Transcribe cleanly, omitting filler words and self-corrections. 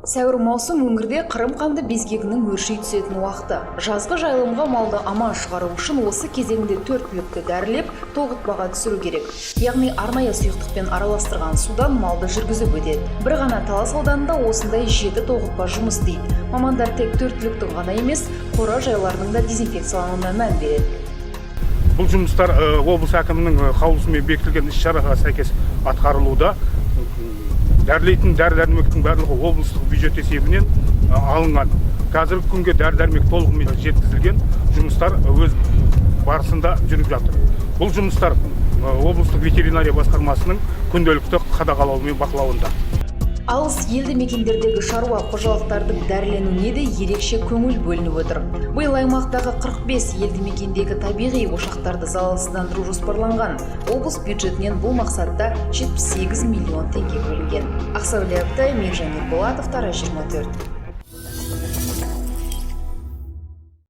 Сәуір, маусым – өңірде қырым қанды безгегінің өрши түсетін уақыты. Жазғы жайылымға малды аман шығару үшін осы кезеңде төрт түлікті дәрілеп, тоғытпаға түсіру керек. Яғни арнайы сұйықтықпен араластырған судан малды жүргізіп өтеді. Бір ғана Талас ауданында осындай жеті тоғытпа жұмыс істейді. Мамандар тек төрт түліктің ғана емес, қора жайларының да дезинфекциялануына мән береді. Бұл жұмыстар облыс әкімінің қаулысымен бекітілген іс шараға сәйкес атқарылуда. Дәрілейтін дәрі дәрмектің барлығы облыстық бюджет есебінен алынған. Қазіргі күнге дәрі дәрмек толығымен жеткізілген, жұмыстар өз барысында жүріп жатыр. Бұл жұмыстар облыстық ветеринария басқармасының күнделікті қадағалауы мен бақылауында. Алыс елді мекендердегі шаруа қожалықтардың дәріленуіне де ерекше көңіл бөлініп отыр. Биыл аймақтағы 45 елді мекендегі табиғи ошақтарды залалсыздандыру жоспарланған. Облыс бюджетінен бұл мақсатта 78 миллион теңге бөлінген. Ақсәуле Әбтай, Мейіржан Ерболатов, Тараз 24.